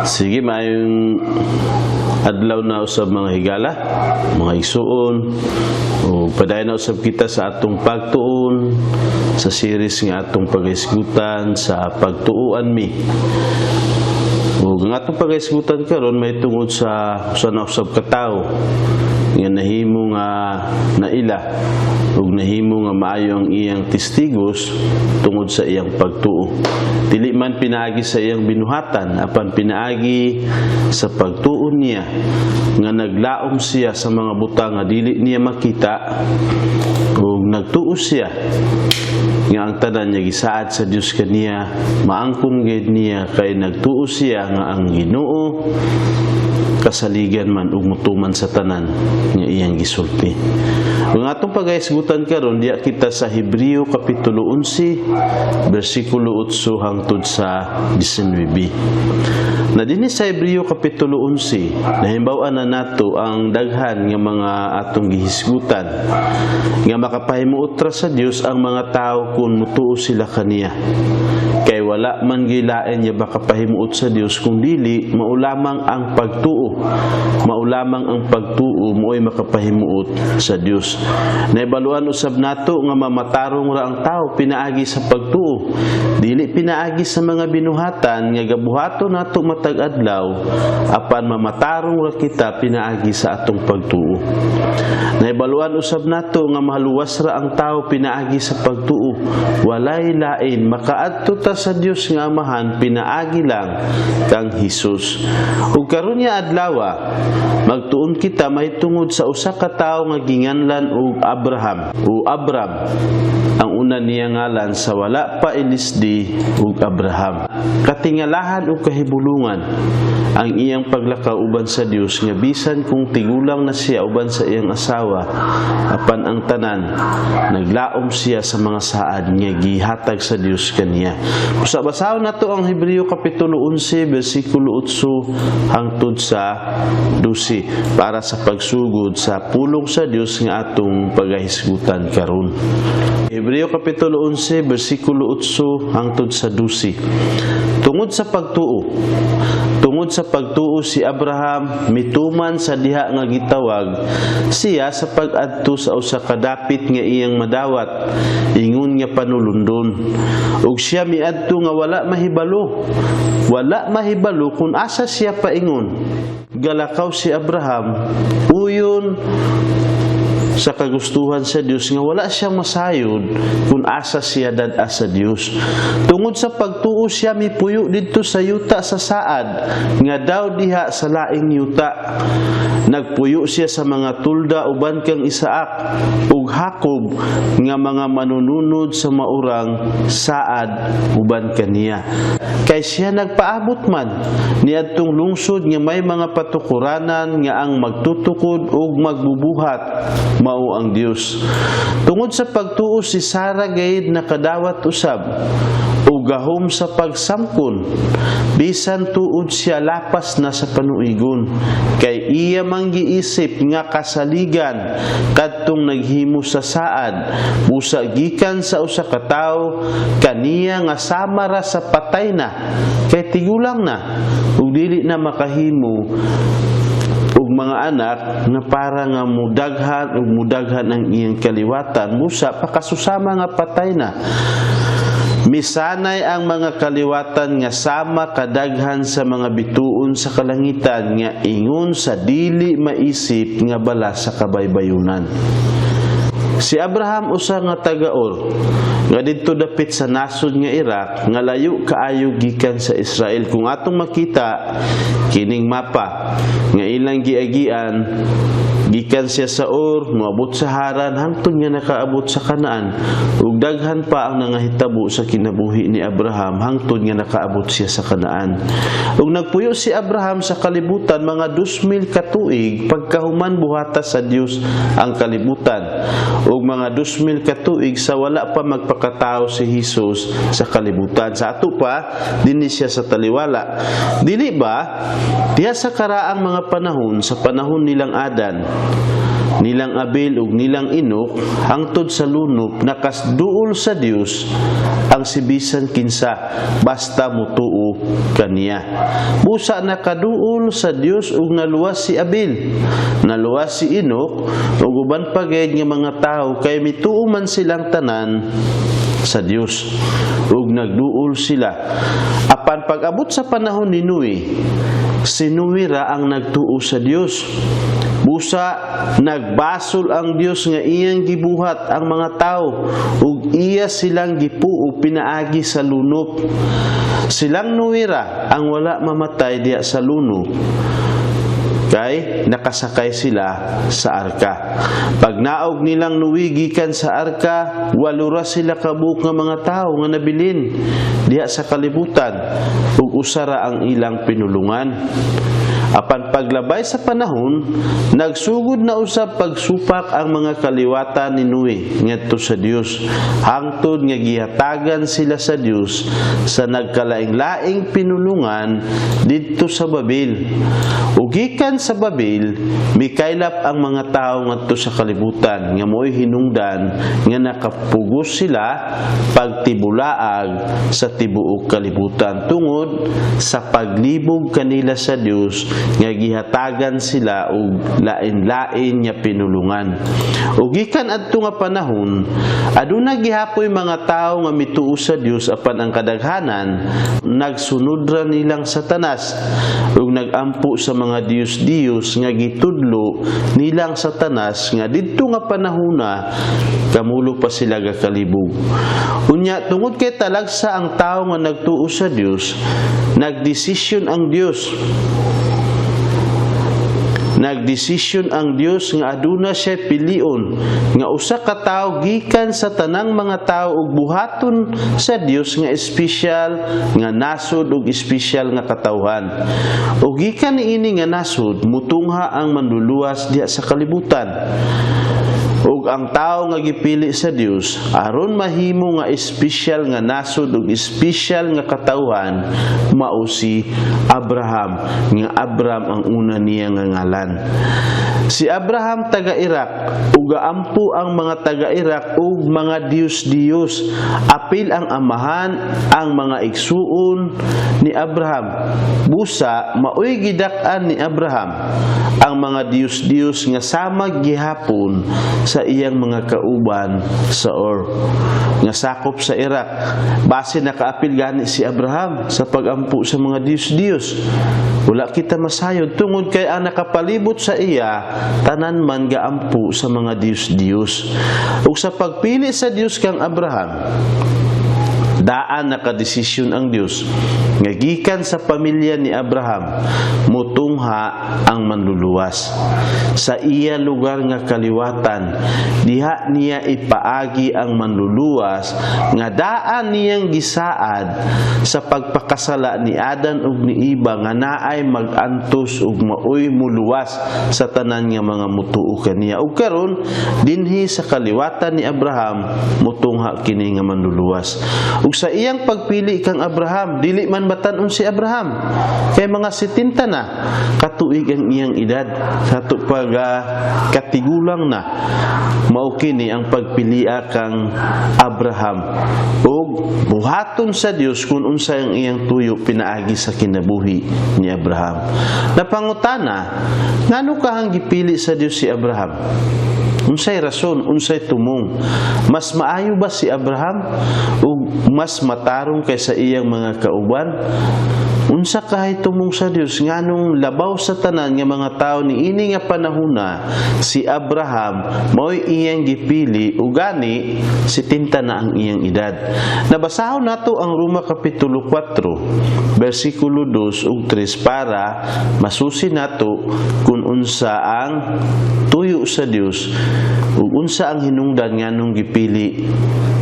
Sige, maayong adlaw na usab, mga higala, mga igsuon. O padayon na usab kita sa atong pagtuon sa series nga atong paghisgutan sa pagtuuan mi. O ang atong paghisgutan karon may tungod sa usa na usab ka tawo nga nahimo nga naila ug nahimo nga maayo ang iyang testigos tungod sa iyang pagtuo. Dili man pinaagi sa iyang binuhatan, apan pinaagi sa pagtuo niya nga naglaom siya sa mga butang nga dili niya makita ug nagtuo siya nga ang tanan niya gisaad sa Dios kaniya maangkon gid niya, kay nagtuo siya nga ang Ginoo kasaligan man ug mutuman sa tanan nga iyang gisulti. Ang atong pagahisgutan karon, diya kita sa Hebreo kapitulo 11 bersikulo 8 hangtod sa 19. Na dinhi sa Hebreo kapitulo 11, nahimbaw-an na nato ang daghan nga mga atong gihisgutan nga makapahimuot ra sa Dios ang mga tao kung mutuo sila kaniya. Kay wala man gilain nga makapahimuot sa Dios kung dili mao lamang ang pagtuo. Mao lamang ang pagtuo mo'y makapahimuot sa Dios. Naibaluan usab nato nga mamatarong ra ang tao pinaagi sa pagtuo. Dili pinaagi sa mga binuhatan nga gabuhaton nato matag adlaw, apan mamatarong ra kita pinaagi sa atong pagtuo. Naibaluan usab nato nga mahaluwas ra ang tao pinaagi sa pagtuo. Walay lain, makaadto ta sa Dios nga Amahan pinaagi lang kang Hesus. Ug karon nga adlaw, magtuon kita mahitungod sa usa ka tawo nga ginganlan og Abraham o Abram ang una niya ngalan sa wala pa ilisdi og Abraham. Katingalahan ug kahibulungan ang iyang paglakaw uban sa Dios nga bisan kung tigulang na siya uban sa iyang asawa, apan ang tanan naglaom siya sa mga saad nga gihatag sa Dios kaniya. Usa, basahon nato ang Hebreo kapitulo 11 bersikulo 8 hangtod sa 12 para sa pagsugod sa pulong sa Dios nga atong pagahisgutan karon. Hebreo kapitulo 11 bersikulo 8 hangtod sa 12. Tungod sa pagtuo si Abraham mituman sa diha nga gitawag siya sa pag-adto sa usa ka dapit nga iyang madawat ingon nga panulundon. Ug siya miadto nga wala mahibalo. Wala mahibalo kung asa siya paingon. Galakaw si Abraham uyon sa kagustuhan sa Dios nga wala siyang masayod kung asa siya dad-a sa Dios. Tungod sa pagtuo siya mipuyo didto sa yuta sa saad nga daw diha sa laing yuta. Nagpuyo siya sa mga tulda uban kang Isaac ug Jacob nga mga manununod sa maurang saad uban kaniya. Kay siya nagpaabot man niadtong lungsod nga may mga patukuranan nga ang magtutukod ug magbubuhat mao ang Dios. Tungod sa pagtuo si Sara gayud nakadawat usab ug gahom sa pagsamkon bisan tuod siya lapas na sa panuigon, kay iya mang giisip nga kasaligan kadtong naghimo sa saad. Busa gikan sa usa ka tawo kaniya nga sama ra sa patay na, kay tigulang na ug dili na makahimo og mga anak nga para nga mudaghan ug mudaghan ang iyang kaliwatan, busa pakasusama nga patay na. Misanay ang mga kaliwatan nga sama kadaghan sa mga bituon sa kalangitan nga ingon sa dili maisip nga bala sa kabaybayunan. Si Abraham usa nga taga-Ur nga didto dapit sa nasod nga Iraq nga layo kaayo gikan sa Israel. Kung atong makita kining mapa nga ilang giagian, gikan siya sa Ur, moabot sa Haran, hangtod nga nakaabot sa Kanaan. Ug daghan pa ang nangahitabo sa kinabuhi ni Abraham hangtod nga nakaabot siya sa Kanaan. Ug nagpuyo si Abraham sa kalibutan mga 2,000 ka tuig pagkahuman buhata sa Dios ang kalibutan, ug mga 2,000 ka tuig sa wala pa magpakatao si Hesus sa kalibutan. Sa ato pa dinhi siya sa taliwala. Dili ba diha sa karaang mga panahon, sa panahon nilang Adan, nilang Abel ug nilang Enoch hangtod sa lunop, nakasduol sa Dios ang si bisan kinsa basta mutuo kaniya. Busa nakaduol sa Dios ug naluwas si Abel, naluwas si Enoch ug uban pa gayud nga mga tawo kay mituo man silang tanan sa Dios ug nagduol sila. Apan pag-abot sa panahon ni Noe, si Noe ra ang nagtuo sa Dios. Busa nagbasol ang Dios nga iyang gibuhat ang mga tao ug iya silang gipuo pinaagi sa lunop. Silang Noe ra ang wala mamatay diha sa lunop kay nakasakay sila sa arka. Pag naog nilang Noe gikan sa arka, walo ra sila kabuok nga mga tawo nga nabilin diha sa kalibutan ug usa ra ang ilang pinulungan. Apan paglabay sa panahon, nagsugod na usab pagsupak ang mga kaliwatan ni Noe ngadto sa Dios, hangtod nga gihatagan sila sa Dios sa nagkalaing-laing pinulungan didto sa Babel. Ug gikan sa Babel, mikaylap ang mga tawo ngadto sa kalibutan nga mo'y hinungdan nga nakapugos sila pagtibulaag sa tibuok kalibutan tungod sa paglibog kanila sa Dios nga gihatagan sila og lain-lain nga pinulungan. Ug gikan adto nga panahon, aduna gihapoy mga tawo nga mituo sa Dios, apan ang kadaghanan nagsunod ra nilang Satanas ug nagampo sa mga diyos-diyos nga gitudlo nilang Satanas nga didto nga panahona kamulo pa sila gakalibog. Unya, tungod kay talagsa ang tawo nga nagtuo sa Dios, nagdesisyon ang Dios. Nagdesisyon ang Dios nga aduna siya pilion nga usa ka tawo gikan sa tanang mga tawo ug buhaton sa Dios nga espesyal nga nasod ug espesyal nga katawhan. Ug gikan niini nga nasod mutungha ang Manluluwas diha sa kalibutan. Ug ang tawo nga gipili sa Dios aron mahimo nga espesyal nga nasod ug espesyal nga katawhan mao si Abraham, nga Abram ang una niya nga ngalan. Si Abraham taga Iraq ug gaampo ang mga taga Iraq ug mga diyos-diyos. Apil ang amahan, ang mga igsuon ni Abraham. Busa maoy gidak-an ni Abraham ang mga diyos-diyos nga samag gihapon sa iyang mga kauban sa Ur nga sakop sa Iraq. Base nakaapil gani si Abraham sa pagampo sa mga diyos-diyos. Wala kita masayod tungod kay ang nakapalibot sa iya tanan man gaampo sa mga diyos-diyos. Ug sa pagpili sa Dios kang Abraham, daan nakadesisyon ang Dios nga gikan sa pamilya ni Abraham mutungha ang Manluluwas. Sa iya lugar nga kaliwatan, diha niya ipaagi ang Manluluwas nga daan niyang gisaad sa pagpakasala ni Adan ug ni Eva nga naay mag-antos ug maoy muluwas sa tanan nga mga mutuo kaniya. Ug karon, dinhi sa kaliwatan ni Abraham mutungha kini nga Manluluwas. Ug sa iyang pagpili kang Abraham, dili man batan-on si Abraham kay mga 70 na katuig ang iyang edad sa pag katigulang na. Mao kini ang pagpilia kang Abraham ug buhaton sa Dios kung unsa ang iyang tuyo pinaagi sa kinabuhi ni Abraham. Napangutana, ngano kahang gipili sa Dios si Abraham? Unsay rason, unsay tumong? Mas maayo ba si Abraham ug mas matarong kaysa iyang mga kauban? Unsa kahay tumong sa Dios, nganong labaw sa tanan nga mga tawo niini nga panahona, si Abraham mao'y iyang gipili, ug gani 70 na ang iyang edad? Nabasahon nato ang Roma kapitulo 4 bersikulo 2 ug 3 para masusi nato kung unsa ang tuyo sa Dios ug unsa ang hinungdan nganong gipili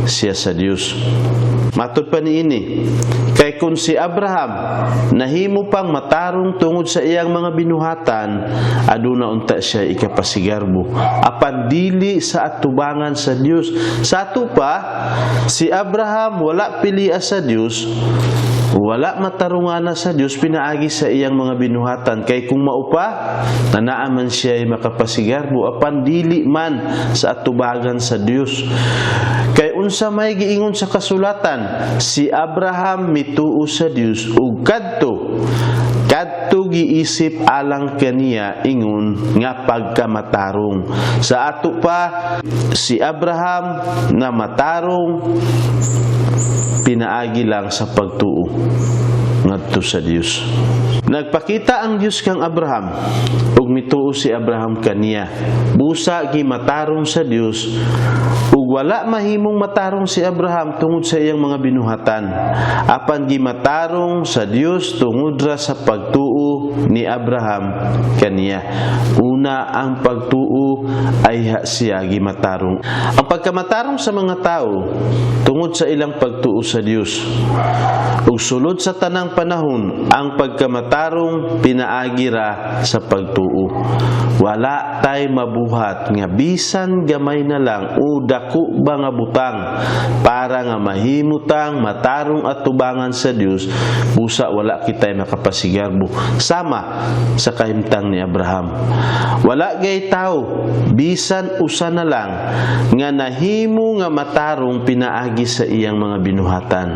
siya sa Dios. Matod pa niini, kay kung si Abraham nahimo pang matarong tungod sa iyang mga binuhatan, aduna unta siya ikapasigarbo, apan dili sa atubangan sa Dios. Sa ato pa, si Abraham wala pilia sa Dios, wala matarungana sa Dios pinaagi sa iyang mga binuhatan, kay kung maupa na man siya ay makapasigarbo, apan dili man sa atubagan sa Dios. Kay unsa Unsa may giingon sa kasulatan? Si Abraham mituo sa Dios ug kadto kadto giisip alang kaniya ingon nga pagkamatarong. Sa ato pa, si Abraham na matarong pinaagi lang sa pagtuo ngadto sa Dios. Nagpakita ang Dios kang Abraham ug mituo si Abraham kaniya. Busa gimatarong sa Dios ug wala mahimong matarong si Abraham tungod sa iyang mga binuhatan. Apan gimatarong sa Dios tungod ra sa pagtuo ni Abraham kaniya. Una ang pagtuo ayha siya gimatarong. Ang pagkamatarong sa mga tao tungod sa ilang pagtuo sa Dios. Ug sulod sa tanang panahon, ang pagkamatarong pinaagi ra sa pagtuo. Wala tay mabuhat nga bisan gamay na lang o dako ba nga butang para nga mahimutang matarong at tubangan sa Dios. Busa wala kitay makapasigarbo sama sa kahimtang ni Abraham. Wala gay tao bisan usa na lang nga nahimo nga matarong pinaagi sa iyang mga binuhatan.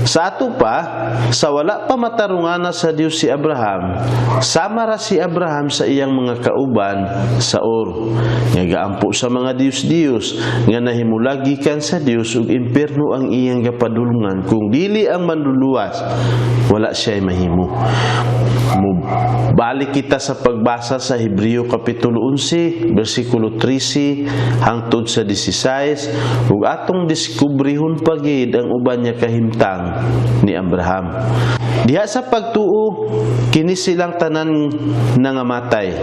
Sa ato pa, sa wala pa matarungana sa Dios si Abraham, sama ra si Abraham sa iyang mga kauban sa Ur, nga gaampo sa mga diyos-diyos, nga nahimulag gikan sa Dios ug impierno ang iyang gapadulngan. Kung dili ang Manluluwas, wala siya mahimo. Balik kita sa pagbasa sa Hebreo kapitulo 11, bersikulo 13 hangtod sa 16, ug atong diskubrihon pa gid ang uban niya kahimtang ni Abraham. Diha sa pagtuo, kini silang tanan nangamatay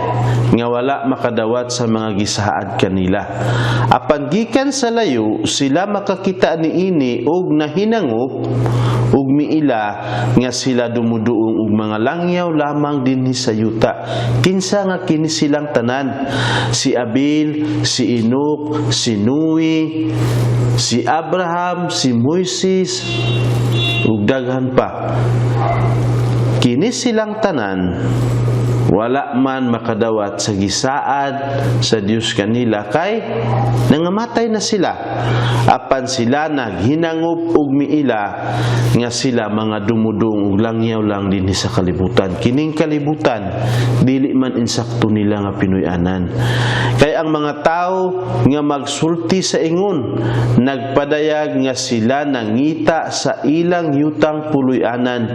nga wala makadawat sa mga gisaad kanila. Apan gikan sa layo sila makakita niini og nahinangop ug miila nga sila dumuduong og mga langyaw lamang dinhi sa yuta. Kinsa nga kini silang tanan? Si Abil, si Enoch, si Noe, si Abraham, si Moises, ug daghan pa. Kini silang tanan wala man makadawat sa gisaad sa Dios kanila kay nangamatay na sila. Apan sila naghinangop og miila nga sila mga dumudong ug langyaw lang dinhi sa kalibutan. Kining kalibutan dili man insakto nila nga Pinoy-anan. Kay ang mga tao nga magsulti sa ingon nagpadayag nga sila nangita sa ilang yutang puloy-anan.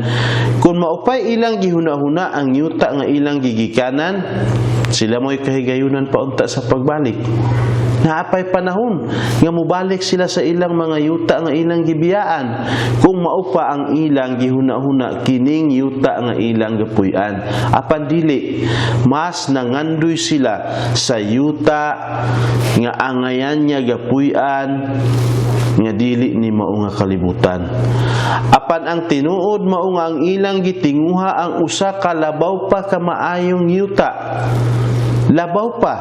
Kung maupay ilang gihuna-huna ang yuta nga ilang gigikanan, sila mo'y kahigayunan paunta sa pagbalik. Naapay panahon nga mobalik sila sa ilang mga yuta nga ilang gibiyaan kung maupa ang ilang gihuna-huna kining yuta nga ilang gapuy-an. Apan dili, mas nangandoy sila sa yuta nga angayan niya gapuy-an nga dili ni mao nga kalibutan. Apan ang tinuod mao nga ang ilang gitinguha ang usa ka labaw pa ka maayong yuta. Labaw pa.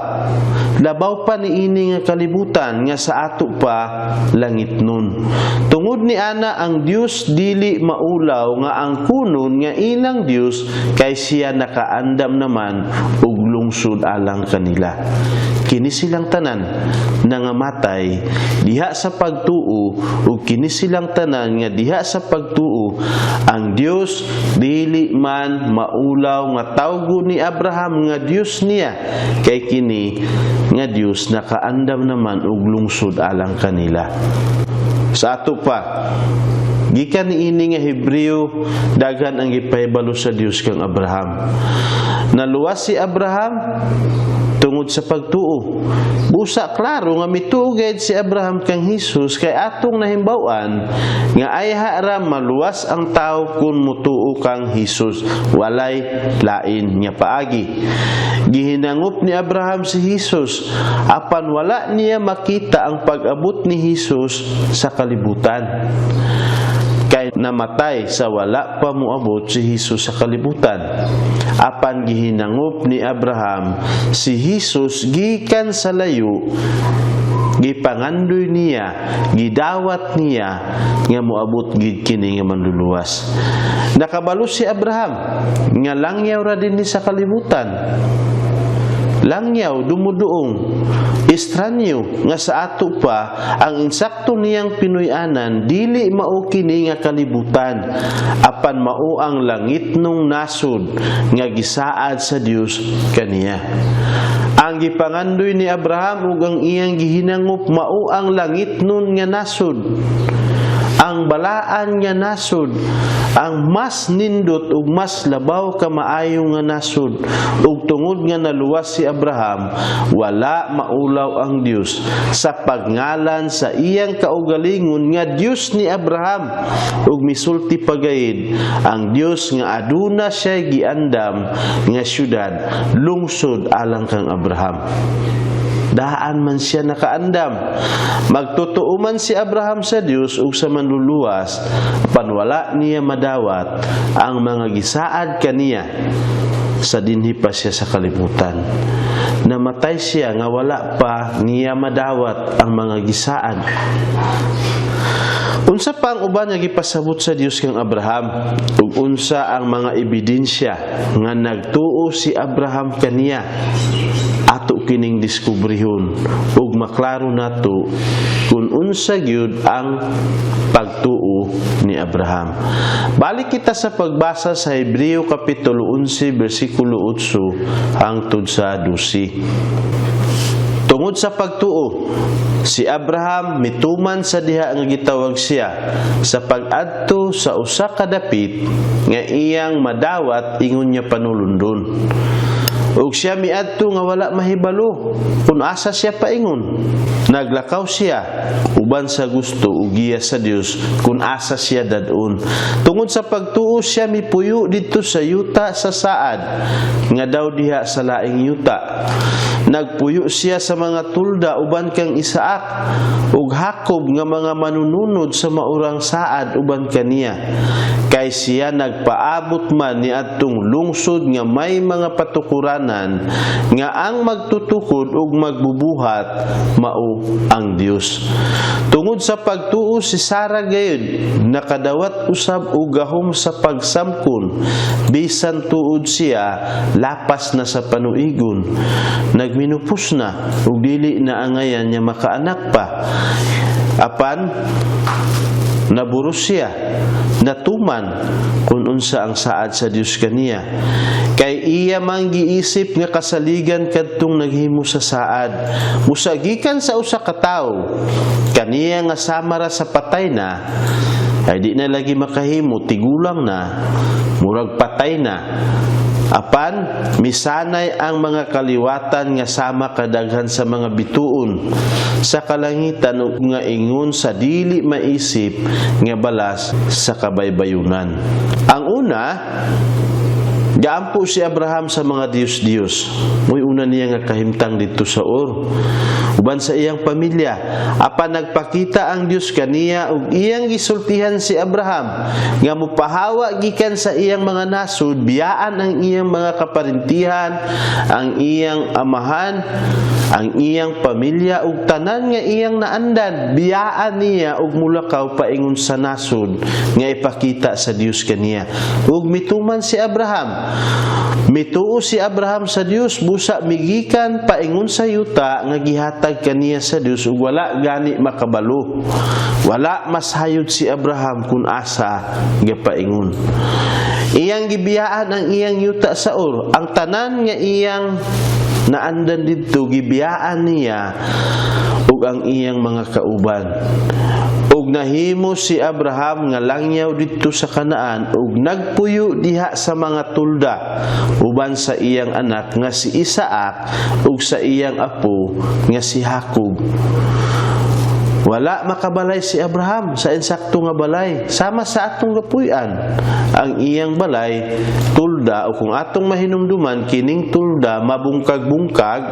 Labaw pa niini nga kalibutan nga sa ato pa langit nun. Tungod ni ana, ang Dios dili maulaw nga ang kunon nga ilang Dios kay siya nakaandam naman og lungsod alang kanila. Kini silang tanan nangamatay diha sa pagtuo, ug kini silang tanan nga diha sa pagtuo, ang Dios dili man maulaw nga tawgo ni Abraham nga Dios niya kay kini nga Dios nakaandam naman og lungsod alang kanila. Sa ato pa, gikan niini nga Hebreo, daghan ang gipahibalo sa Dios kang Abraham. Naluwas si Abraham tungod sa pagtuo. Busa klaro nga mituo gayud si Abraham kang Hesus kay atong nahimbaw-an nga ayha ra maluwas ang tao kung mutuo kang Hesus, walay lain nga paagi. Gihinangop ni Abraham si Hesus apan wala niya makita ang pag-abot ni Hesus sa kalibutan kay namatay sa wala pa moabot si Hesus sa kalibutan. Apan gihinangop ni Abraham si Hesus gikan sa layo, gipangandoy niya, gidawat niya nga moabot gid kini nga Manluluwas. Nakabalo si Abraham nga langyaw ra dinhi sa kalibutan. Langyaw, dumuduong, estranyo nga sa ato pa ang insakto niyang Pinoy-anan dili mao kini nga kalibutan, apan mao ang langitnong nasod nga gisaad sa Dios kaniya. Ang gipangandoy ni Abraham ug ang iyang gihinangop mao ang langitnon nga nasod, ang balaan nga nasod, ang mas nindot ug mas labaw ka maayo nga nasod. Ug tungod nga naluwas si Abraham, wala maulaw ang Dios sa pagngalan sa iyang kaugalingon nga Dios ni Abraham. Ug misulti pagayid ang Dios nga aduna siya giandam nga syudad, lungsod, alang kang Abraham. Daan man siya nakaandam. Magtotoo man si Abraham sa Dios ug sa Manluluwas, apan wala niya madawat ang mga gisaad kaniya sa dinhi pa siya sa kalibutan. Namatay siya nga wala pa niya madawat ang mga gisaad. Unsa pa ang uban nga gipasabot sa Dios kang Abraham ug unsa ang mga ebidensya nga nagtuo si Abraham kaniya? Ato kining diskubrihon ug maklaro nato kung unsa gyud ang pagtuo ni Abraham. Balik kita sa pagbasa sa Hebreo kapitulo 11 bersikulo 8 hangtod sa 12. Tungod sa pagtuo, si Abraham mituman sa diha nga gitawag siya sa pag-adto sa usa ka dapit nga iyang madawat ingon niya panulundon. Ug siya miadto nga wala mahibalo kung asa siya paingon. Naglakaw siya uban sa gusto ug giya sa Dios kung asa siya dad-on. Tungod sa pagtuo, siya mipuyo didto sa yuta sa saad nga daw diha sa laing yuta. Nagpuyo siya sa mga tulda uban kang Isaac ug Jacob nga mga manununod sa maurang saad uban kaniya. Kay siya nagpaabot man ni adtong lungsod nga may mga patukuranan nga ang magtutukod ug magbubuhat mao ang Dios. Tungod sa pagtuo, si Sara gayud nakadawat usab og gahom sa pagsamkon bisan tuod siya lapas na sa panuigon. Nagminupos na ug dili na angayan niya makaanak pa. Apan naburos siya, natuman kung unsa ang saad sa Dios kaniya. Kay iya man giisip nga kasaligan kadtong naghimo sa saad. Busa gikan sa usa ka tawo, kaniya nga sama ra sa patay na, ay di na lagi makahimo, tigulang na, murag patay na. Apan misanay ang mga kaliwatan nga sama kadaghan sa mga bituon sa kalangitan ug nga ingon sa dili maisip nga balas sa kabaybayunan. Ang una, gaampo si Abraham sa mga Diyos-Diyos. Mo'y una niya nga kahimtang didto sa Ur uban sa iyang pamilya. Apan nagpakita ang Dios kaniya ug iyang gisultihan si Abraham nga mupahawa gikan sa iyang mga nasod, biyaan ang iyang mga kaparintihan, ang iyang amahan, ang iyang pamilya ug tanan nga iyang naandan, biyaan niya ug mulakaw paingon sa nasod nga ipakita sa Dios kaniya. Ug mituman si Abraham. Mituo si Abraham sa Dios busa migikan paingon sa yuta nga gihatag kaniya sa Dios ug wala gani makabalo. Wala masayod si Abraham kung asa gapaingon. Iyang gibiyaan ang iyang yuta sa Ur, ang tanan nga iyang naandan didto gibiyaan niya ug ang iyang mga kauban. Ug nahimo si Abraham nga langyaw didto sa Kanaan ug nagpuyo diha sa mga tulda uban sa iyang anak nga si Isaac ug sa iyang apo nga si Jacob. Wala makabalay si Abraham sa insakto nga balay sama sa atong gapuy-an. Ang iyang balay tulda, o kung atong mahinumduman, kining tulda mabungkag-bungkag.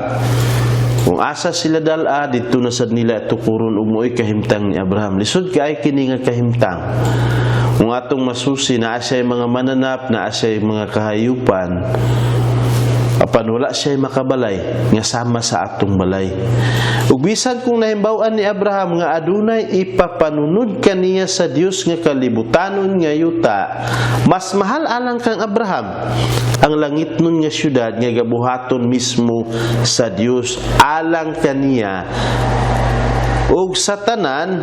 Kung asa sila dala, didto na sad nila tukuron ug mo'y kahimtang ni Abraham. Lisod kay kini nga kahimtang. Kung atong masusi, naa siya'y mga mananap, naa siya'y mga kahayupan. Apan wala siya makabalay nga sama sa atong balay. Ug bisan kung nahimbaw-an ni Abraham nga adunay ipapanunod kaniya sa Dios nga kalibutanon nga yuta, mas mahal alang kang Abraham ang langitnon nga syudad nga gabuhaton mismo sa Dios alang kaniya ug sa tanan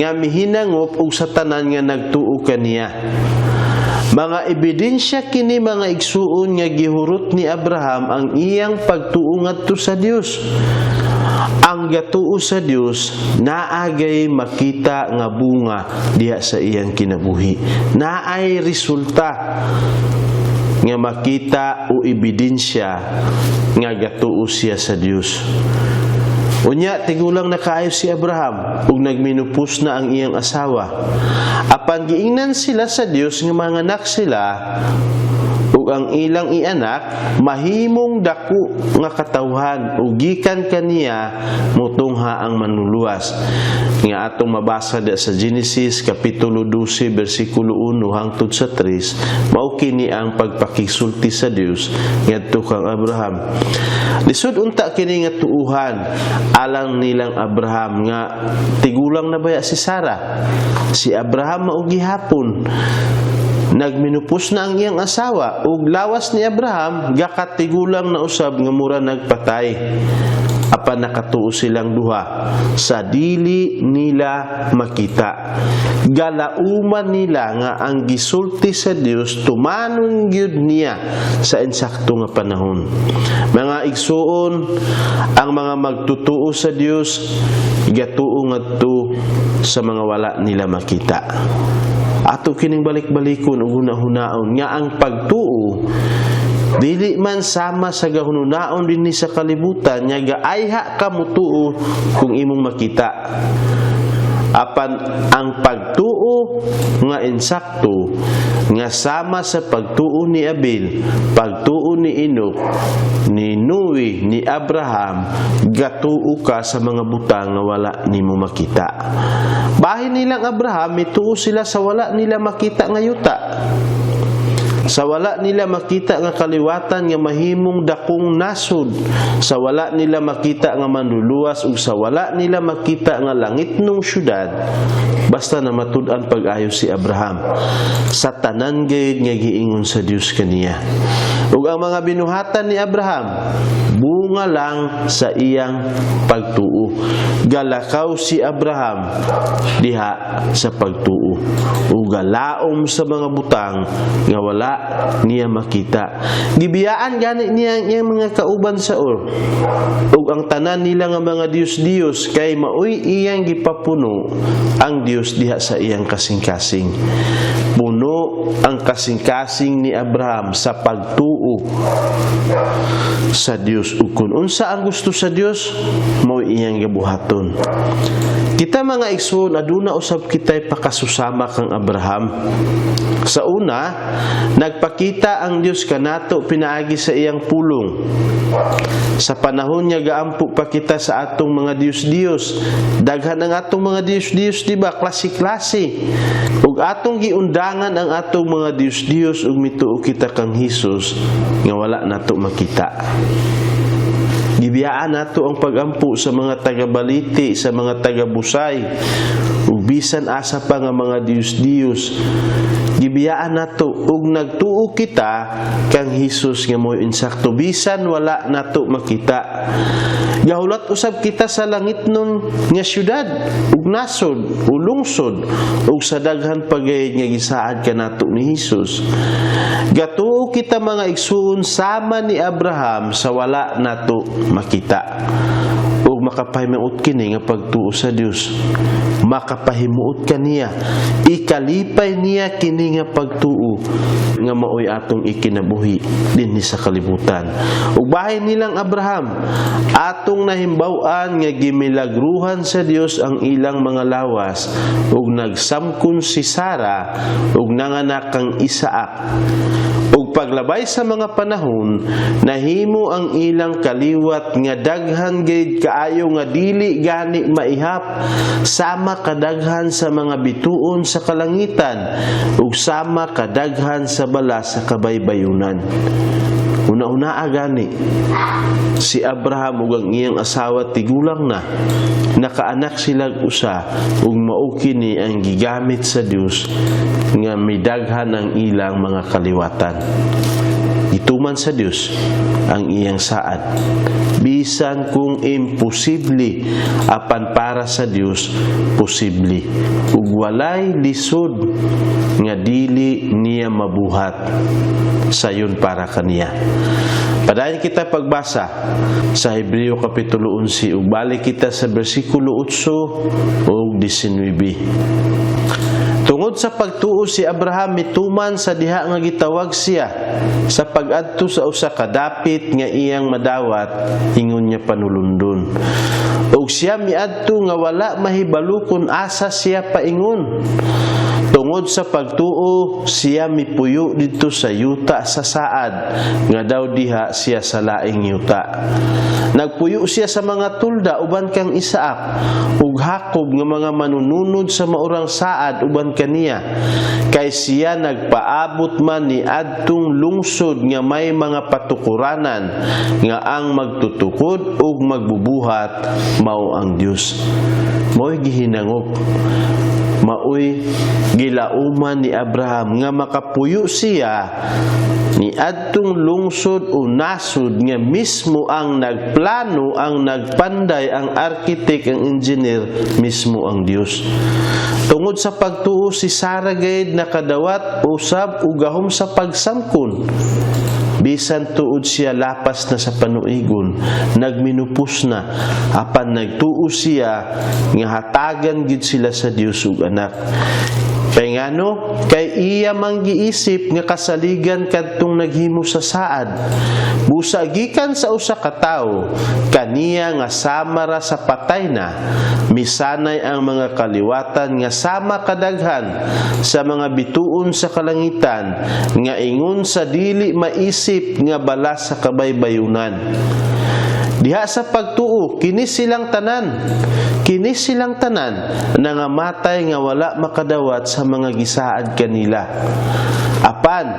nga mihinangop ug sa tanan nga nagtuo kaniya. Mga ebidensya kini, mga igsuon, nga gihurot ni Abraham ang iyang pagtuo ngadto sa Dios. Ang gatuo sa Dios naagay makita nga bunga diha sa iyang kinabuhi. Naay resulta nga makita o ebidensya nga gatuo siya sa Dios. Unya, tigulang na kaayo si Abraham ug nagminupos na ang iyang asawa. Apan giingnan sila sa Dios nga manganak sila ug ang ilang ianak mahimong dako nga katawhan ug gikan kaniya mutungha ang Manluluwas nga atong mabasa da sa Genesis kapitulo 12 bersikulo 1 hangtod sa 3. Mao kini ang pagpakisulti sa Dios ngadto kang Abraham. Lisod unta kini nga tuuhan alang nilang Abraham nga tigulang na baya si Sarah. Si Abraham mao gihapon nagminupos na ang iyang asawa ug lawas ni Abraham gakatigulang na usab nga mura nagpatay. Apan nakatuo silang duha sa dili nila makita. Galauman nila nga ang gisulti sa Dios tumanon gyud niya sa insakto nga panahon. Mga igsuon, ang mga magtutuo sa Dios gatuo ngadto sa mga wala nila makita. Ato kining balik-balikon ug hunahunaon nga ang pagtuo dili man sama sa gahununaon dinhi sa kalibutan nga gaayha ka mutuo kung imong makita. Apan ang pagtuo nga insakto nga sama sa pagtuo ni Abel, pagtuo ni Enoch, ni Noe, ni Abraham, gatuo ka sa mga butang nga wala nimo makita. Bahin nilang Abraham, mituo sila sa wala nila makita nga yuta. Sa wala nila makita nga kaliwatan nga mahimong dakong nasod, sa wala nila makita nga manluluwas ug sa wala nila makita nga langitnong syudad, basta na matud-an pag-ayo si Abraham sa tanan gayud nga giingon sa Dios kaniya. Ug ang mga binuhatan ni Abraham bunga lang sa iyang pagtuo. Galakaw si Abraham diha sa pagtuo ug galaom sa mga butang nga wala niya makita. Gibiyaan gani niya ang iyang mga kauban sa Ur ug ang tanan nila nga mga diyos-diyos kay maoy iyang gipapuno ang Dios diha sa iyang kasing-kasing. Puno ang kasing-kasing ni Abraham sa pagtuo sa Dios ug kun unsa ang gusto sa Dios, mao iyang gibuhaton. Kita, mga igsoon, aduna usab kitay pakasusama kang Abraham. Sa una, nagpakita ang Dios kanato pinaagi sa iyang pulong. Sa panahon niya gaampo pa kita sa atong mga diyos-diyos, daghan ang atong mga diyos-diyos, di ba? Klase-klase. Ug atong giundangan ang atong mga diyos-diyos ug mituo kita kang Hesus nga wala nato makita. Gibiyaan nato ang pagampo sa mga taga-baliti, sa mga taga-busay, ug bisan asa pa nga mga diyos-diyos. Gibiyaan nato ug nagtuo kita kang Hesus nga mo'y insakto bisan wala nato makita. Gahulat usab kita sa langitnon nga syudad ug nasod ug lungsod ug sa daghan pagayod nga gisaad kanato ni Hesus. Gatuo kita, mga igsuon, sama ni Abraham sa wala nato makita. Ug makapahimuot kini nga pagtuo sa Dios. Makapahimuot kaniya. Ikalipay niya kini nga pagtuo nga maoy atong ikinabuhi dinhi sa kalibutan. Ug bahin nilang Abraham, atong nahimbaw-an nga gimilagruhan sa Dios ang ilang mga lawas ug nagsamkon si Sara ug nanganak kang Isaac. Ug paglabay sa mga panahon, nahimo ang ilang kaliwat nga daghan gayud kaayo nga dili gani maihap, sama kadaghan sa mga bituon sa kalangitan ug sama kadaghan sa bala sa kabaybayunan. Una-una gani si Abraham ug ang iyang asawa tigulang na, nakaanak sila usa, ug mao kini ang gigamit sa Dios nga midaghan ang ilang mga kaliwatan. Gituman sa Dios ang iyang saad. Bisan kung imposible, apan para sa Dios posible. Ug walay lisod nga dili niya mabuhat sayon para kaniya. Padayon kita pagbasa sa Hebreo Kapitulo 11 ug balik kita sa bersikulo 8 ug 19. Tungod sa pagtuo, si Abraham mituman sa diha nga gitawag siya sa pag-adto sa usa ka dapit nga iyang madawat, ingon niya panulundon. Ug siya miadto nga wala mahibalo kung asa siya paingon. Tungod sa pagtuo, siya mipuyo didto sa yuta sa saad nga daw diha siya sa laing yuta. Nagpuyo siya sa mga tulda uban kang Isaac ug Jacob nga mga manununod sa maurang saad uban kaniya. Kay siya nagpaabot man ni adtong lungsod nga may mga patukuranan nga ang magtutukod ug magbubuhat mao ang Dios. Mao'y gihinangop, maoy gilauman ni Abraham nga makapuyo siya ni adtong lungsod o nasod nga mismo ang nagplano, ang nagpanday, ang architect, ang engineer, mismo ang Dios. Tungod sa pagtuo, si Sara gayud nakadawat usab og gahom sa pagsamkon bisan tuod siya lapas na sa panuigon, nagminupos na, apan nagtuo siya nga hatagan gid sila sa Dios og anak. Kay ngano? Kay iya mang giisip nga kasaligan kadtong naghimo sa saad. Busa gikan sa usa ka tawo kaniya nga sama ra sa patay na, misanay ang mga kaliwatan nga sama kadaghan sa mga bituon sa kalangitan nga ingon sa dili maisip nga balas sa kabaybayunan. Diha sa pagtuo, kini silang tanan nangamatay nga wala makadawat sa mga gisaad kanila. Apan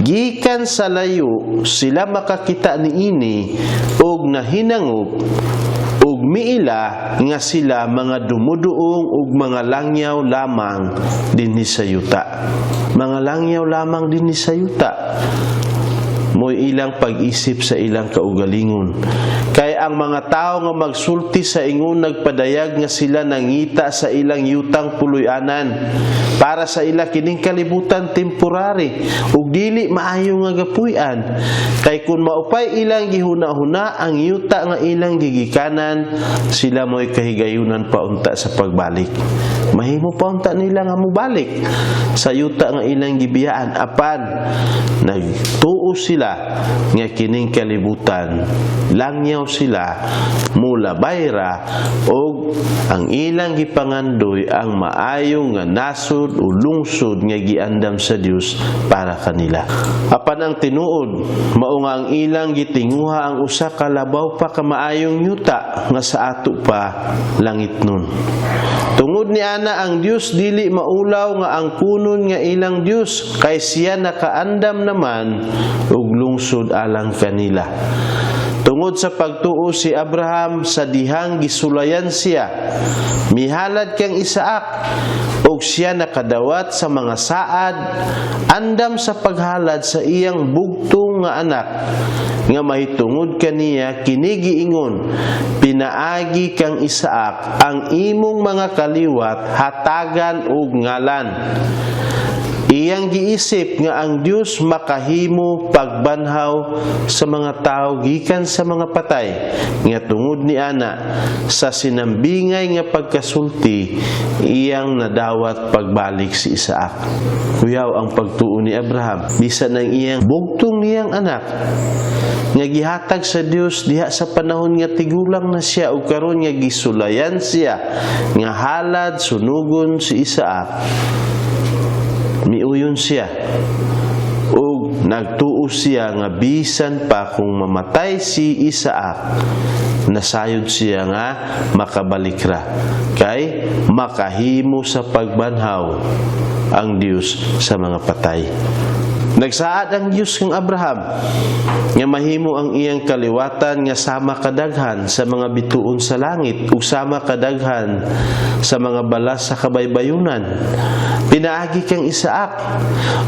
gikan sa layo sila makakita niini og nahinangop ug miila nga sila mga dumuduong ug mga langyaw lamang dinhi sa yuta. Mga langyaw lamang dinhi sa yuta mo'y ilang pag-isip sa ilang kaugalingon. Kay ang mga tao nga magsulti sa ingon nagpadayag nga sila nangita sa ilang yutang puloy-anan. Para sa ila, kining kalibutan temporary ug dili maayo nga gapuy-an. Kay kung maupay ilang gihuna-huna ang yuta nga ilang gigikanan, sila mo'y kahigayunan pa unta sa pagbalik. Mahimo pa unta nila nga mobalik sa yuta nga ilang gibiyaan, apan nagtuo sila nga kining kalibutan langyaw sila, mulabay ra, og ang ilang gipangandoy ang maayo nga nasod o lungsod nga giandam sa Dios para kanila. Apan ang tinuod mao nga ang ilang gitinguha ang usa ka labaw pa ka maayong yuta nga sa ato pa langit nun. Tungod ni ana, ang Dios dili maulaw nga ang kunon nga ilang Dios, kay siya nakaandam naman og lungsod alang kanila. Tungod sa pagtuo, si Abraham sa dihang gisulayan siya mihalad kang Isaac, ug siya nakadawat sa mga saad andam sa paghalad sa iyang bugtong nga anak nga mahitungod kaniya kini giingon, "Pinaagi kang Isaac ang imong mga kaliwat hatagan og ngalan." Iyang giisip nga ang Dios makahimo pagbanhaw sa mga tao gikan sa mga patay, nga tungod ni ana sa sinambingay nga pagkasulti iyang nadawat pagbalik si Isaac. Kuyaw ang pagtuo ni Abraham bisan ang iyang bugtong niyang anak nga gihatag sa Dios diha sa panahon nga tigulang na siya ug karon nga gisulayan siya nga halad sunugon si Isaac, miuyon siya ug nagtuo siya nga bisan pa kung mamatay si Isaac, nasayod siya nga makabalik ra kay makahimo sa pagbanhaw ang Dios sa mga patay. Nagsaad ang Dios kang Abraham nga mahimo ang iyang kaliwatan nga sama kadaghan sa mga bituon sa langit ug sama kadaghan sa mga balas sa kabaybayunan. Pinaagi kang Isaac,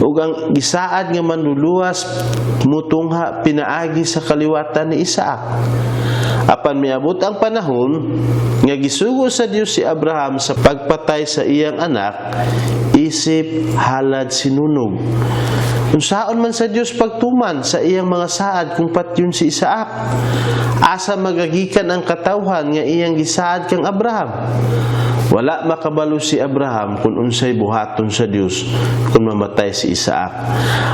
ug ang gisaad nga manluluwas mutungha pinaagi sa kaliwatan ni Isaac. Apan miabot ang panahon nga gisugo sa Dios si Abraham sa pagpatay sa iyang anak isip halad sinunog. Unsaon man sa Dios pagtuman sa iyang mga saad kung patyon si Isaac? Asa magagikan ang katawhan nga iyang gisaad kang Abraham? Wala makabalo si Abraham kung unsay buhaton sa Dios kung mamatay si Isaac.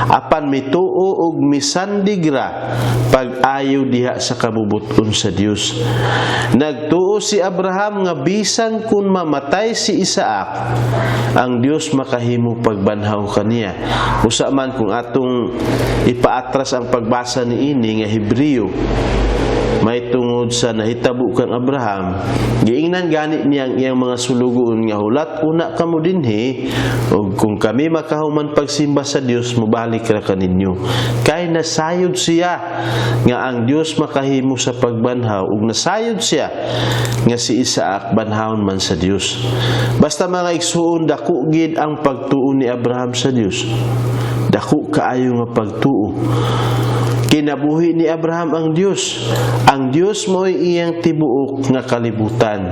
Apan mituo og misandigra pag-ayo diha sa kabubuton sa Dios. Nagtuo si Abraham nga bisan kung mamatay si Isaac, ang Dios makahimo pagbanhaw kaniya. Usa man kung atong ipaatras ang pagbasa niini nga Hebreo, may tungod sa nahitabo kang Abraham, giingnan gani niya ang iyang mga sulugoon nga hulat una kamo dinhi, ug kung kami makahuman pagsimba sa Dios, mobalik ra kaninyo. Kay nasayod siya nga ang Dios makahimo sa pagbanhaw, ug nasayod siya nga si Isaac banhawon man sa Dios. Basta, mga igsuon, dako gid ang pagtuo ni Abraham sa Dios. Dako kaayo nga pagtuo. Kinabuhi ni Abraham ang Dios. Ang Dios mo'y iyang tibuok nga kalibutan.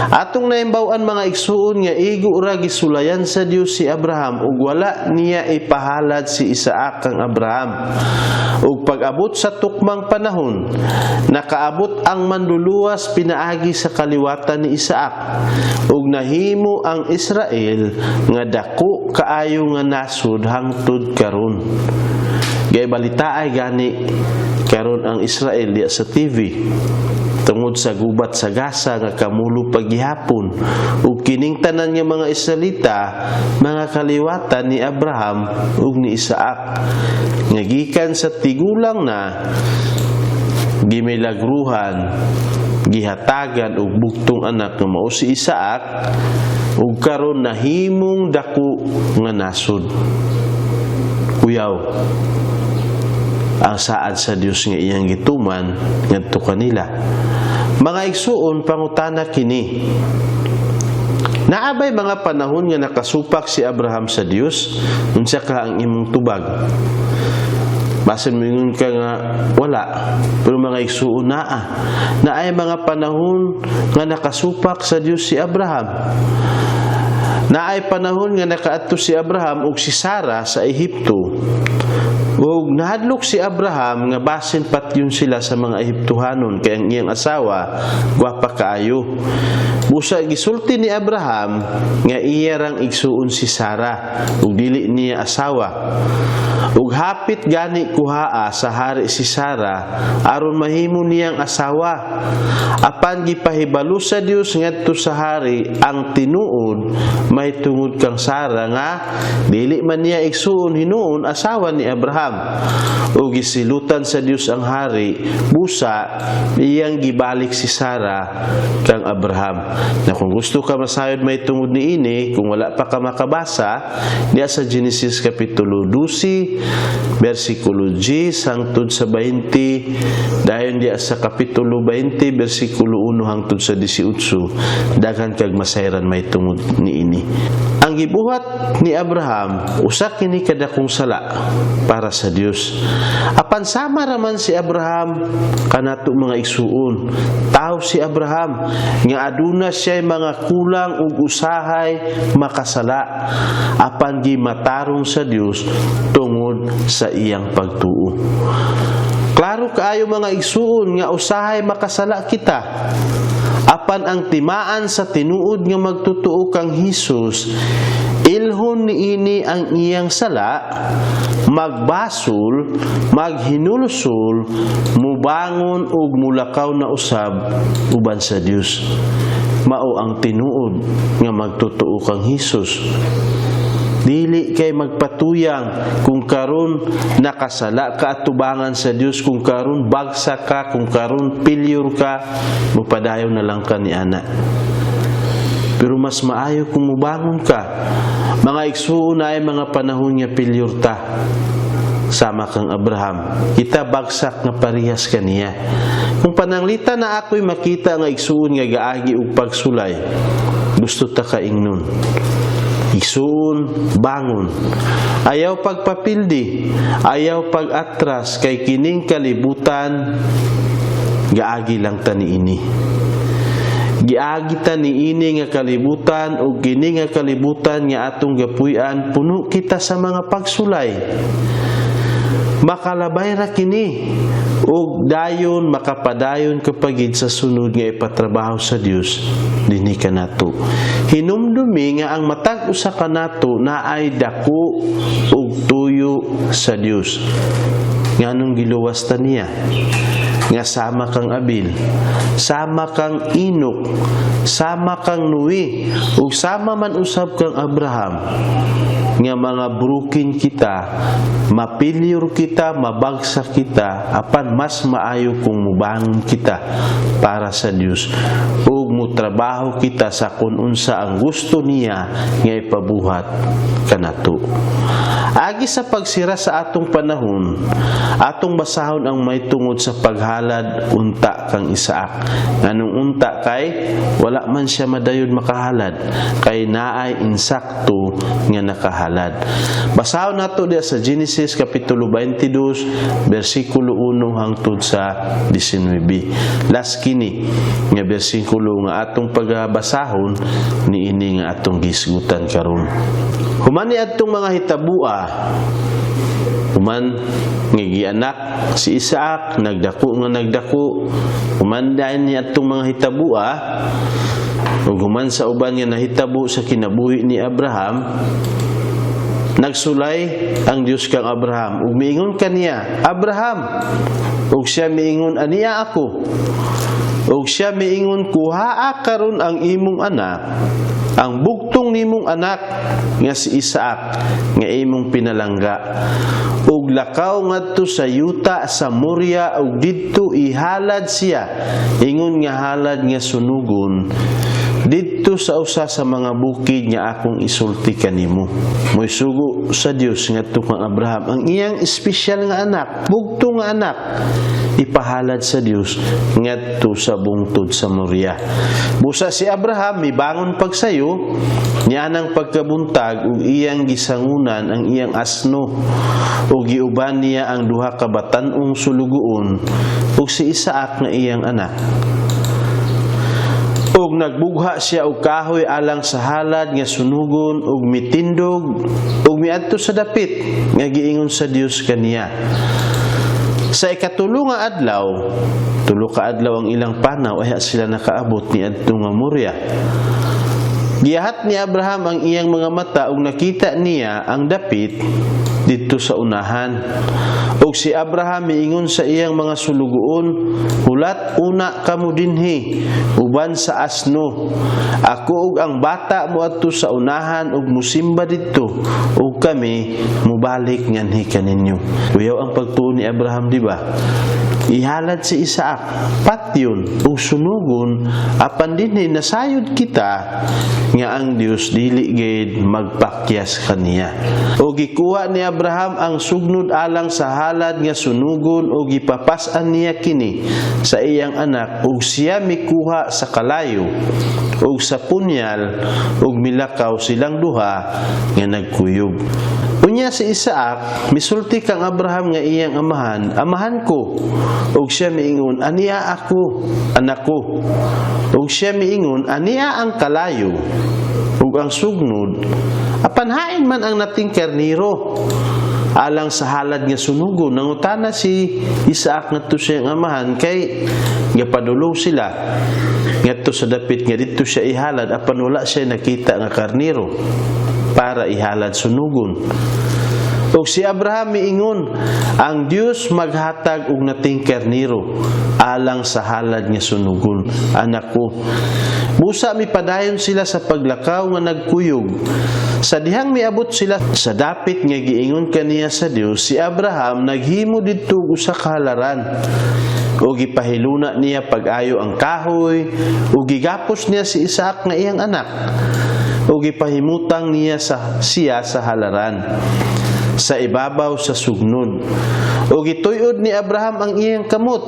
Atong naimbaw-an, mga igsuon, nga igo ra gisulayan sa Dios si Abraham ug wala niya ipahalad si Isaac kang Abraham. Ug pag-abot sa tukmang panahon, nakaabot ang manluluwas pinaagi sa kaliwatan ni Isaac ug nahimo ang Israel nga dako kaayo nga nasod hangtod karon. Gay balita ay gani karon ang Israel diya sa TV tungod sa gubat sa Gaza nga kamulo paghihapon, ug kining tanan nga mga Israelita mga kaliwatan ni Abraham ug ni Isaac nga gikan sa tigulang na gimilagruhan, gihatagan og bugtong anak nga mao si Isaac, ug karon nahimong dako nga nasod. Kuyaw ang saad sa Dios nga iyang gituman ngadto kanila. Mga igsuon, pangutana kini: Naa bay mga panahon nga nakasupak si Abraham sa Dios? Unsa ka ang imong tubag? Basin moingon ka nga wala. Pero, mga igsuon, naa. Naay mga panahon nga nakasupak sa Dios si Abraham. Naay panahon nga nakaadto si Abraham ug si Sara sa Ehipto. Ug nahadlok si Abraham nga basin patyon sila sa mga Ehiptohanon kay ang iyang asawa gwapa kaayo. Busa gisulti ni Abraham nga iya rang igsuon si Sara ug dili niya asawa. Ug hapit gani kuhaa sa hari si Sara aron mahimo niyang asawa. Apan gipahibalo sa Dios ngadto sa hari ang tinuod may tungod kang Sara nga dili man niya igsuon hinuon asawa ni Abraham. Ug gisilutan sa Dios ang hari, busa iyang gibalik si Sara kang Abraham. Na kung gusto ka masayod may tungod niini, kung wala pa ka makabasa, diya sa Genesis kapitulo 12 versikulo 10 hangtod sa 20, dayon diya sa kapitulo 20 versikulo 1 hangtod sa 18, daghan kag masayran may tungod niini. Ang gibuhat ni Abraham, usa kini kadakong sala para sa Dios. Apan sama raman si Abraham kanato, mga igsuon. Tao si Abraham nga aduna siya mga kulang ug usahay makasala. Apan gimatarong sa Dios tungod sa iyang pagtuo. Klaro kaayo, mga igsuon, nga usahay makasala kita. Apan ang timaan sa tinuod nga magtotoo kang Hesus, ilhon niini ang iyang sala, magbasol, maghinulsol, mubangon ug mulakaw na usab uban sa Dios. Mao ang tinuod nga magtotoo kang Hesus. Dili kay magpatuyang kung karon nakasala ka atubangan sa Dios, kung karon bagsak ka, kung karon failure ka, mupadayon na lang ka ni ana. Pero mas maayo kung mubangon ka. Mga igsuon, ay mga panahon nga failure ta. Sama kang Abraham, kita bagsak nga parehas kaniya. Kung pananglitan na ako'y makita nga igsuon nga gaagi og pagsulay, gusto ta kaingnon, "Igsuon, bangon. Ayaw pagpapildi, ayaw pag-atras, kay kining kalibutan gaagi lang ta niini. Giagi ta niini nga kalibutan, ug kini nga kalibutan nga atong gapuy-an, puno kita sa mga pagsulay. Makalabay ra kini ug dayon makapadayon kapagid sa sunod nga ipatrabaho sa Dios dinhi kanato. Hinumdumi nga ang matag usa kanato naay dako ug tuyo sa Dios. Nganong giluwas ta niya? Nga sama kang Abil, sama kang Enoch, sama kang Noe, ug sama man usab kang Abraham, nga mga broken kita, mapilyor kita, mabagsak kita, apan mas maayo kung mubangon kita para sa Dios ug mutrabaho kita sa kung unsa ang gusto niya nga ipabuhat kanato. Agi sa pagsira sa atong panahon, atong basahon ang may tungod sa paghalad unta kang Isaac. Nganong unta? Kay wala man siya madayon makahalad, kay naay insakto nga nakahalad. Basahon nato diya sa Genesis kapitulo 22 bersikulo 1 hangtod sa 19. Last kini nga bersikulo nga atong pagbasahon niini nga atong gisgutan karon. Human ni adtong mga hitabua, human nga gianak si Isaac, nagdako nga nagdako, human dayon ni adtong mga hitabua, ug human sa uban nga nahitabo sa kinabuhi ni Abraham, nagsulay ang Dios kang Abraham ug miingon kaniya, "Abraham!" Ug siya miingon, "Ania ako." Ug siya miingon, "Kuhaa karon ang imong anak, ang bugtong nimong anak nga si Isaac nga imong pinalangga, ug lakaw ngadto sa yuta sa Moria ug didto ihalad siya ingon nga halad nga sunugon didto sa usa sa mga bukid nga akong isulti kanimo." Moisugo sa Dios ngadto kang Abraham ang iyang espesyal nga anak, bugtong nga anak, ipahalad sa Dios ngadto sa bungtod sa Moria. Busa si Abraham mibangon pagsayo nianang pagkabuntag ug iyang gisangunan ang iyang asno ug giuban niya ang duha ka batan-ong sulugoon ug si Isaac nga iyang anak. Ug nagbugha siya og kahoy alang sa halad nga sunugon ug mitindog ug miadto sa dapit nga giingon sa Dios kaniya. Sa ikatulo nga adlaw, 3 ka adlaw ang ilang panaw ay sila nakaabot ni adto nga Moria. Giyahat ni Abraham ang iyang mga mata ug nakita niya ang dapit didto sa unahan. Ug si Abraham miingon sa iyang mga sulugoon, "Hulat una kamo dinhi uban sa asno. Ako ug ang bata moadto sa unahan ug musimba didto, ug kami mubalik nganhi kaninyo." Kuyaw ang pagtuo ni Abraham, di ba? Ihalad si Isaac, patyon ug sunugon, apan dinhi nasayod kita nga ang Dios dili gid magpakyas kaniya. O gikuha ni Abraham ang sugnod alang sa halad nga sunugon ug gipapas-an niya kini sa iyang anak, ug siya mikuha sa kalayo ug sa punyal ug milakaw silang duha nga nagkuyog. Unya si Isaac misulti kang Abraham nga iyang amahan, "Amahan ko." Ug siya miingon, "Ania ako, anak ko." Ug siya miingon, "Ania ang kalayo ug ang sugnod, apan hain man ang nating karniro alang sa halad nga sunugon?" Nangutana si Isaac ngadto sa iyang amahan kay gapadulong sila ngadto sa dapit nga didto siya ihalad, apan wala siya nakita nga karniro para ihalad sunugon. Ug si Abraham miingon, "Ang Dios maghatag og nating karniro alang sa halad nga sunugon, anak ko." Busa mipadayon sila sa paglakaw nga nagkuyog. Sa dihang miabot sila sa dapit nga giingon kaniya sa Dios, si Abraham naghimo didto og usa ka halaran. Ug gipahiluna niya pag-ayo ang kahoy, ug gigapos niya si Isaac nga iyang anak, ug gipahimutang niya sa siya sa halaran. Sa ibabaw sa sugnod. Ug gituyod ni Abraham ang iyang kamot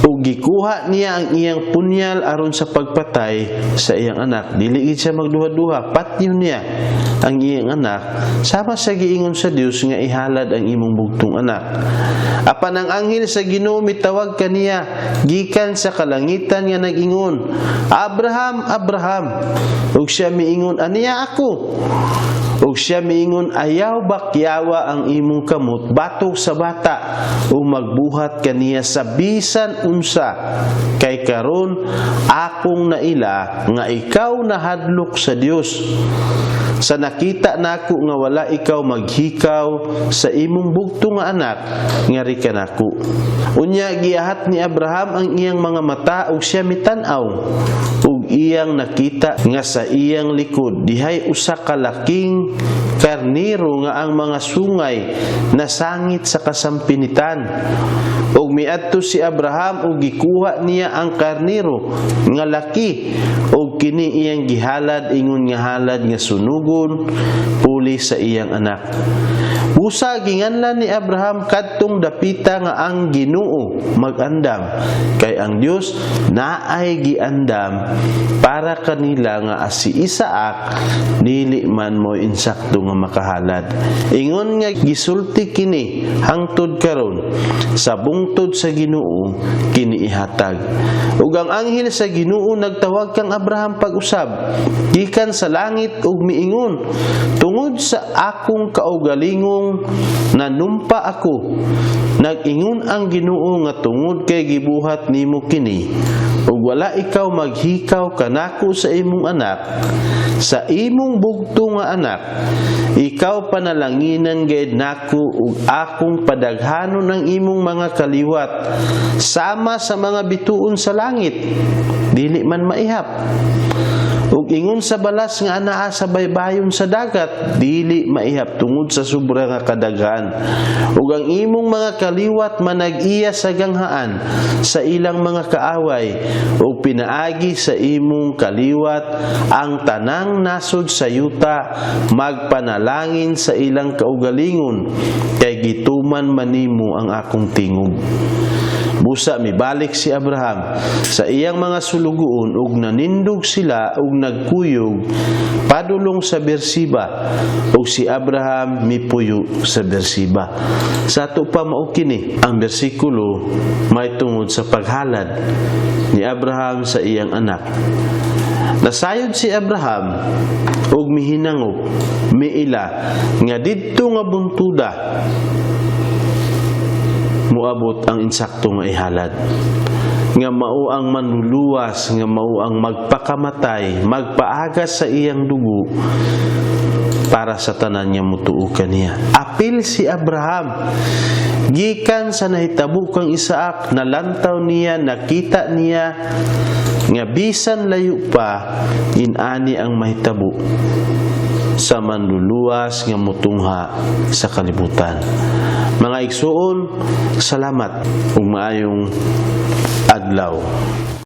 ug gikuha niya ang iyang punyal aron sa pagpatay sa iyang anak. Dili gid siya magduha-duha, patyon niya ang iyang anak sama sa giingon sa Dios nga ihalad ang imong bugtong anak. Apan ang anghel sa Ginoo mitawag kaniya gikan sa kalangitan nga nag-ingon, "Abraham, Abraham!" Ug siya miingon, "Aniya ako." Ug siya miingon, "Ayaw bakyawa ang imong kamot batok sa bata ug magbuhat kaniya sa bisan unsa, kay karon akong naila nga ikaw nahadlok sa Dios sa nakita nako nga wala ikaw maghikaw sa imong bugto nga anak ngari kanako." Unya giahat ni Abraham ang iyang mga mata ug siya mitan-aw ug iyang nakita nga sa iyang likod dihay usa ka laking karniro nga ang mga sungay nasangit sa kasampinitan. Ug miadto si Abraham ug gikuha niya ang karniro nga laki ug kini iyang gihalad ingon nga halad nga sunugon puli sa iyang anak. Busa ginganlan ni Abraham kadtong dapita nga "Ang Ginoo magandam," kay ang Dios naay giandam para kanila nga si Isaac dili man mo insakto nga makahalad. Ingon nga gisulti kini hangtod karon, "Sa bungtod sa Ginoo kini ihatag." Ug ang anghel sa Ginoo nagtawag kang Abraham pag-usab gikan sa langit ug miingon, "Tungod sa akong kaugalingong nanumpa ako, nag-ingon ang Ginoo, nga tungod kay gibuhat nimo kini ug wala ikaw maghikaw kanako sa imong anak, sa imong bugto nga anak, ikaw panalanginan gayud nako ug akong padaghanon ang imong mga kaliwat sama sa mga bituon sa langit, dili man maihap, ug ingon sa balas nga anaa sa baybayon sa dagat, dili maihap tungod sa sobra nga kadaghan. Ug ang imong mga kaliwat manag-iya sa ganghaan sa ilang mga kaaway, ug pinaagi sa imong kaliwat ang tanang nasod sa yuta magpanalangin sa ilang kaugalingon, kay gituman man nimo ang akong tingog." Busa mibalik si Abraham sa iyang mga sulugoon ug nanindog sila ug nagkuyog padulong sa Beersheba, ug si Abraham mipuyo sa Beersheba. Sa ato pa, mao kini ang bersikulo may tungod sa paghalad ni Abraham sa iyang anak. Nasayod si Abraham ug mihinangop, miila nga didto nga buntuda muabot ang insakto nga ihalad nga mao ang manluluwas, nga mao ang magpakamatay, magpaagas sa iyang dugo para sa tanan nga mutuo kaniya. Apil si Abraham gikan sa nahitabo kang Isaac. Nalantaw niya, nakita niya nga bisan layo pa inani ang mahitabo sa manluluwas nga mutungha sa kalibutan. Mga igsuon, salamat ug maayong adlaw.